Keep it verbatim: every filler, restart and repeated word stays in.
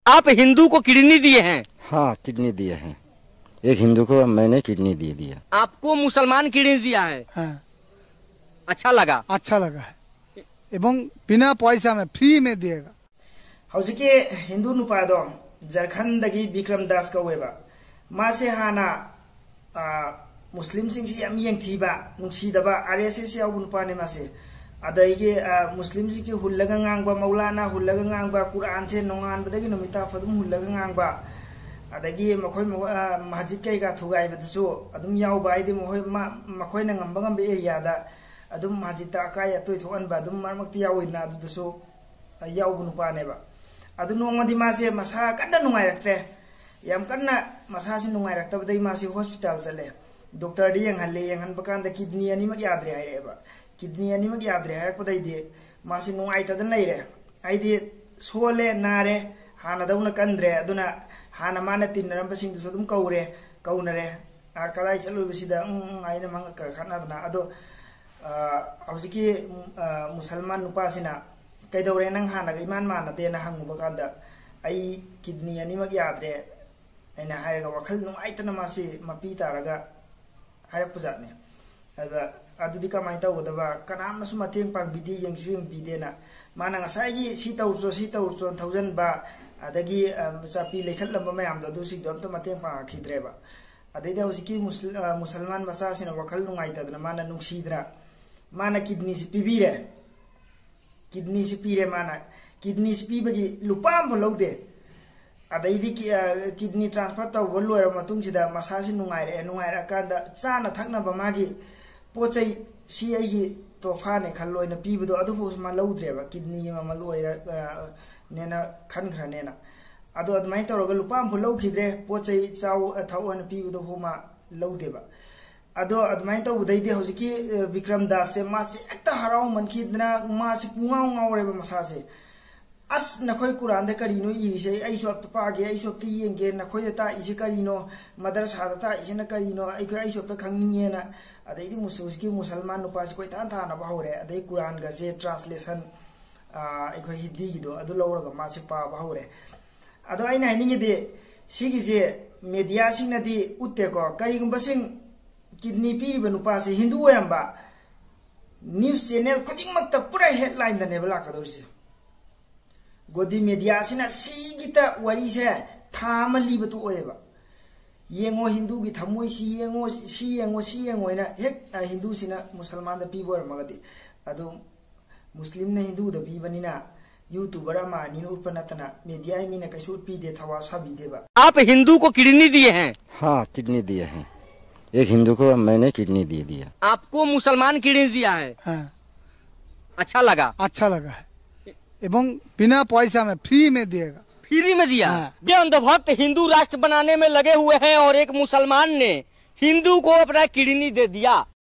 आप हिंदू को किडनी दिए हैं? हाँ, किडनी दिए हैं। एक हिंदू को मैंने किडनी दे दिया। आपको मुसलमान किडनी दिया है? हाँ। अच्छा लगा? अच्छा लगा है। एवं बिना पैसा में, फ्री में दिएगा। ꯍꯧꯖꯤꯛꯀꯤ ꯍꯤꯟꯗꯨ ꯅꯨꯄꯥꯗꯣ ꯖꯔꯈꯟꯗꯒꯤ ꯕꯤꯀ꯭ꯔꯝ ꯗꯥꯁ ꯀꯧꯋꯦꯕ꯫ ꯃꯥꯁꯦ ꯍꯥꯟꯅ ꯃꯨꯁꯂꯤꯝꯁꯤꯡꯁꯤ ꯌꯥꯝ ꯌꯦꯡꯊꯤꯕ, ꯅꯨꯡꯁꯤꯗꯕ, ꯑꯥꯔ ꯑꯦꯁ ꯑꯦꯁ ꯌꯥꯎꯕ ꯅꯨꯄꯥꯅꯦ ꯃꯥꯁꯦ꯫ ꯑꯗꯒꯤ ꯃꯨꯁꯂꯤꯝꯁꯤꯡꯁꯤ ꯍꯨꯜꯂꯒ ꯉꯥꯡꯕ, ꯃꯧꯂꯥꯅꯥ ꯍꯨꯜꯂꯒ ꯉꯥꯡꯕ, ꯀꯨꯔꯥꯟꯁꯦ ꯅꯣꯡꯉꯥꯟꯕꯗꯒꯤ ꯅꯨꯃꯤꯠ ꯇꯥꯐꯥꯎ ꯑꯗꯨꯝ ꯍꯨꯜꯂꯒ ꯉꯥꯡꯕ꯫ ꯑꯗꯒꯤ ꯃꯈꯣꯏ ꯃꯁꯖꯤꯠ ꯀꯩꯀꯥ ꯊꯨꯒꯥꯏꯕꯗꯁꯨ ꯑꯗꯨꯝ ꯌꯥꯎꯕ, ꯍꯥꯏꯗꯤ ꯃꯈꯣꯏ ꯃꯈꯣꯏꯅ ꯉꯝꯕ ꯉꯝꯕ ꯑꯦꯔꯤꯌꯥꯗ ꯑꯗꯨꯝ ꯃꯁꯖꯤꯠꯇ ꯑꯀꯥꯏ ꯑꯇꯣꯏ ꯊꯣꯛꯍꯟꯕ ꯑꯗꯨꯝ ꯃꯔꯛ ꯃꯔꯛꯇ ꯌꯥꯎꯋꯤꯗꯅ, ꯑꯗꯨꯗꯁꯨ ꯌꯥꯎꯕ ꯅꯨꯄꯥꯅꯦꯕ꯫ ꯑꯗꯨ ꯅꯣꯡꯃꯗꯤ ꯃꯥꯁꯦ ꯃꯁꯥ ꯀꯟꯅ ꯅꯨꯡꯉꯥꯏꯔꯛꯇ꯭ꯔꯦ꯫ ꯌꯥꯝ ꯀꯟꯅ ꯃꯁꯥꯁꯤ ꯅꯨꯡꯉꯥꯏꯔꯛꯇꯕꯗꯒꯤ ꯃꯥꯁꯤ ꯍꯣꯁꯄꯤꯇꯥꯜ ꯆꯠꯂꯦ꯫ ꯗꯣꯛꯇꯔꯗ ꯌꯦꯡꯍꯜꯂꯦ꯫ ꯌꯦꯡꯍꯟꯕ ꯀꯥꯟꯗ ꯀꯤꯗꯅꯤ ꯑꯅꯤꯃꯛ ꯌꯥꯗ꯭ꯔꯦ ꯍꯥꯏꯔꯛꯑꯦꯕ꯫ ꯀꯤꯗꯅꯤ ꯑꯅꯤꯃꯛ ꯌꯥꯗ꯭ꯔꯦ ꯍꯥꯏꯔꯛꯄꯗꯩꯗꯤ ꯃꯥꯁꯤ ꯅꯨꯡꯉꯥꯏꯇꯗꯅ ꯂꯩꯔꯦ꯫ ꯍꯥꯏꯗꯤ ꯁꯣꯜꯂꯦ, ꯅꯥꯔꯦ, ꯍꯥꯟꯅꯗꯧꯅ ꯀꯟꯗ꯭ꯔꯦ꯫ ꯑꯗꯨꯅ ꯍꯥꯟꯅ ꯃꯥꯅ ꯇꯤꯟꯅꯔꯝꯕꯁꯤꯡꯗꯨꯁꯨ ꯑꯗꯨꯝ ꯀꯧꯔꯦ, ꯀꯧꯅꯔꯦ꯫ "ꯑ, ꯀꯗꯥꯏ ꯆꯠꯂꯨꯕꯁꯤꯗ?" ꯎꯝ, ꯎꯝ ꯍꯥꯏꯅ ꯃꯉꯛ ꯈꯔ ꯈꯠꯅꯗꯅ꯫ ꯑꯗꯣ, ꯑ, ꯍꯧꯖꯤꯛꯀꯤ, ꯎꯝ, ꯑ, ꯃꯨꯁꯜꯃꯥꯟ ꯅꯨꯄꯥꯁꯤꯅ, "ꯀꯩꯗꯧꯔꯦ? ꯅꯪ ꯍꯥꯟꯅꯒ ꯏꯃꯥꯟ ꯃꯥꯟꯅꯗꯦꯅ" ꯍꯪꯉꯨꯕ ꯀꯥꯟꯗ, "ꯑꯩ ꯀꯤꯗꯅꯤ ꯑꯅꯤꯃꯛ ꯌꯥꯗ꯭ꯔꯦ" ꯍꯥꯏꯅ ꯍꯥꯏꯔꯒ ꯋꯥꯈꯜ ꯅꯨꯡꯉꯥꯏꯇꯅ ꯃꯥꯁꯤ ꯃꯄꯤ ꯇꯥꯔꯒ ꯍꯥꯏꯔꯛꯄꯖꯥꯠꯅꯤ꯫ ꯑꯗ ꯑꯗꯨꯗꯤ ꯀꯃꯥꯏꯅ ꯇꯧꯒꯗꯕ? ꯀꯅꯥꯝꯅꯁꯨ ꯃꯇꯦꯡ ꯄꯥꯡꯕꯤꯗꯦ, ꯌꯦꯡꯁꯨ ꯌꯦꯡꯕꯤꯗꯦꯅ꯫ ꯃꯥꯅ ꯉꯁꯥꯏꯒꯤ "ꯁꯤ ꯇꯧꯔꯨꯆꯣ, ꯁꯤ ꯇꯧꯔꯨꯆꯣꯅ" ꯊꯧꯖꯟꯕ, ꯑꯗꯒꯤ, ꯑ, ꯆꯥꯄꯤ ꯂꯩꯈꯠꯂꯝꯕ ꯃꯌꯥꯝꯗꯣ, ꯑꯗꯨꯁꯤꯡꯗꯣ ꯑꯝꯇ ꯃꯇꯦꯡ ꯄꯥꯡꯉꯛꯈꯤꯗ꯭ꯔꯦꯕ꯫ ꯑꯗꯩꯗꯤ ꯍꯧꯖꯤꯛꯀꯤ ꯃꯨꯁꯜ-, ꯑ, ꯃꯨꯁꯜꯃꯥꯟ ꯃꯆꯥꯁꯤꯅ ꯋꯥꯈꯜ ꯅꯨꯡꯉꯥꯏꯇꯗꯅ, ꯃꯥꯅ ꯅꯨꯡꯁꯤꯗꯅ, ꯃꯥꯅ ꯀꯤꯗꯅꯤꯁꯤ ꯄꯤꯕꯤꯔꯦ꯫ ꯀꯤꯗꯅꯤꯁꯤ ꯄꯤꯔꯦ ꯃꯥꯅ꯫ ꯀꯤꯗꯅꯤꯁꯤ ꯄꯤꯕꯒꯤ ꯂꯨꯄꯥ ꯑꯃꯐꯥꯎ ꯂꯧꯗꯦ꯫ ꯑꯗꯩꯗꯤ ꯀꯤ-, ꯑ, ꯀꯤꯗꯅꯤ ꯇ꯭ꯔꯥꯟꯁꯐꯔ ꯇꯧꯕ ꯂꯣꯏꯔꯕ ꯃꯇꯨꯡꯁꯤꯗ ꯃꯁꯥꯁꯤ ꯅꯨꯡꯉꯥꯏꯔꯛꯑꯦ꯫ ꯅꯨꯡꯉꯥꯏꯔꯛꯑꯀꯥꯟꯗ ꯆꯥꯅ ꯊꯛꯅꯕ ꯃꯥꯒꯤ ꯄꯣꯠ ꯆꯩ, "ꯁꯤ ꯑꯩꯒꯤ ꯇꯣꯐꯥꯅꯦ" ꯈꯜꯂꯣ ꯍꯥꯏꯅ ꯄꯤꯕꯗꯣ, ꯑꯗꯨꯐꯥꯎꯁꯨ ꯃꯥ ꯂꯧꯗ꯭ꯔꯦꯕ, ꯀꯤꯗꯅꯤꯒꯤ ꯃꯃꯜ ꯑꯣꯏꯔ-, ꯑ, ꯅꯦꯅ ꯈꯟꯈ꯭ꯔꯅꯦꯅ꯫ ꯑꯗꯣ ꯑꯗꯨꯃꯥꯏꯅ ꯇꯧꯔꯒ ꯂꯨꯄꯥ ꯑꯃꯐꯥꯎ ꯂꯧꯈꯤꯗ꯭ꯔꯦ꯫ ꯄꯣꯠ ꯆꯩ ꯆꯥꯎ, ꯑ, ꯊꯛꯑꯣ ꯍꯥꯏꯅ ꯄꯤꯕꯗꯨꯐꯥꯎ ꯃꯥ ꯂꯧꯗꯦꯕ꯫ ꯑꯗꯣ ꯑꯗꯨꯃꯥꯏꯅ ꯇꯧꯕꯗꯩꯗꯤ ꯍꯧꯖꯤꯛꯀꯤ, ꯑ, ꯕꯤꯀ꯭ꯔꯝ ꯗꯥꯁꯁꯦ ꯃꯥꯁꯦ ꯍꯦꯛꯇ ꯍꯔꯥꯎꯃꯟꯈꯤꯗꯅ ꯃꯥꯁꯦ ꯄꯨꯡꯉꯥꯎ ꯉꯥꯎꯔꯦꯕ ꯃꯁꯥꯁꯦ꯫ "ꯑꯁ, ꯅꯈꯣꯏ ꯀꯨꯔꯥꯟꯗ ꯀꯔꯤꯅꯣ ꯏꯔꯤꯁꯦ? ꯑꯩꯁꯨ ꯑꯝꯇ ꯄꯥꯒꯦ, ꯑꯩꯁꯨ ꯑꯝꯇ ꯌꯦꯡꯒꯦ, ꯅꯈꯣꯏꯗ ꯇꯥꯛꯏꯁꯦ ꯀꯔꯤꯅꯣ? ꯃꯗꯔꯁꯥꯗ ꯇꯥꯛꯏꯁꯤꯅ ꯀꯔꯤꯅꯣ? ꯑꯩꯈꯣꯏ, ꯑꯩꯁꯨ ꯑꯝꯇ ꯈꯪꯅꯤꯡꯉꯦꯅ"꯫ ꯑꯗꯩꯗꯤ ꯃꯨꯁ-, ꯍꯧꯖꯤꯛꯀꯤ ꯃꯨꯁꯜꯃꯥꯟ ꯅꯨꯄꯥꯁꯦ ꯀꯣꯏꯊꯥꯟ ꯊꯥꯅꯕ ꯍꯧꯔꯦ꯫ ꯑꯗꯩ ꯀꯨꯔꯥꯟꯒꯁꯦ ꯇ꯭ꯔꯥꯟꯁꯂꯦꯁꯟ, ꯑ, ꯑꯩꯈꯣꯏ ꯍꯤꯟꯗꯤꯒꯤꯗꯣ ꯑꯗꯨ ꯂꯧꯔꯒ ꯃꯥꯁꯦ ꯄꯥꯕ ꯍꯧꯔꯦ꯫ ꯑꯗꯣ ꯑꯩꯅ ꯍꯥꯏꯅꯤꯡꯉꯤꯗꯤ, ꯁꯤꯒꯤꯁꯦ ꯃꯦꯗꯤꯌꯥꯁꯤꯡꯅꯗꯤ ꯎꯠꯇꯦꯀꯣ꯫ ꯀꯔꯤꯒꯨꯝꯕ ꯁꯤ ꯀꯤꯗꯅꯤ ꯄꯤꯔꯤꯕ ꯅꯨꯄꯥꯁꯤ ꯍꯤꯟꯗꯨ ꯑꯣꯏꯔꯝꯕ, ꯅ꯭ꯌꯨꯁ ꯆꯦꯅꯦꯜ ꯈꯨꯗꯤꯡꯃꯛꯇ ꯄꯨꯔꯥ ꯍꯦꯗꯂꯥꯏꯟꯗꯅꯦꯕ ꯂꯥꯛꯀꯗꯧꯔꯤꯁꯦ꯫ ꯒꯣꯗꯤ ꯃꯦꯗꯤꯌꯥꯁꯤꯅ ꯁꯤꯒꯤꯇ ꯋꯥꯔꯤꯁꯦ ꯊꯥ ꯑꯃ ꯂꯤꯕ ꯊꯣꯛꯑꯦꯕ꯫ "ꯌꯦꯡꯉꯣ ꯍꯤꯟꯗꯨꯒꯤ ꯊꯃꯣꯏꯁꯤ, ꯌꯦꯡꯉꯣ ꯁꯤ, ꯌꯦꯡꯉꯣ ꯁꯤ, ꯌꯦꯡꯉꯣ" ꯍꯥꯏꯅ ꯍꯦꯛ, ꯑ, ꯍꯤꯟꯗꯨꯁꯤꯅ ꯃꯨꯁꯜꯃꯥꯟꯗ ꯄꯤꯕ ꯑꯣꯏꯔꯝꯃꯒꯗꯤ꯫ ꯑꯗꯨ ꯃꯨꯁꯂꯤꯝꯅ ꯍꯤꯟꯗꯨꯗ ꯄꯤꯕꯅꯤꯅ YouTuber ꯑꯃ ꯑꯅꯤꯅ ꯎꯠꯄ ꯅꯠꯇꯅ ꯃꯦꯗꯤꯌꯥꯒꯤ ꯃꯤꯅ ꯀꯩꯁꯨ ꯎꯠꯄꯤꯗꯦ, ꯊꯋꯥ ꯁꯥꯕꯤꯗꯦꯕ꯫ आप हिंदू को किडनी दिए हैं? हाँ, किडनी दिए हैं। एक हिंदू को मैंने किडनी दे दिया। आपको मुसलमान किडनी दिया है? हाँ। अच्छा लगा? अच्छा लगा है। एवं बिना पैसा में, फ्री में दिएगा। फ्री में दिया? हाँ। ये अंधभक्त हिंदू राष्ट्र बनाने में लगे हुए हैं और एक मुसलमान ने हिंदू को अपना किडनी दे दिया।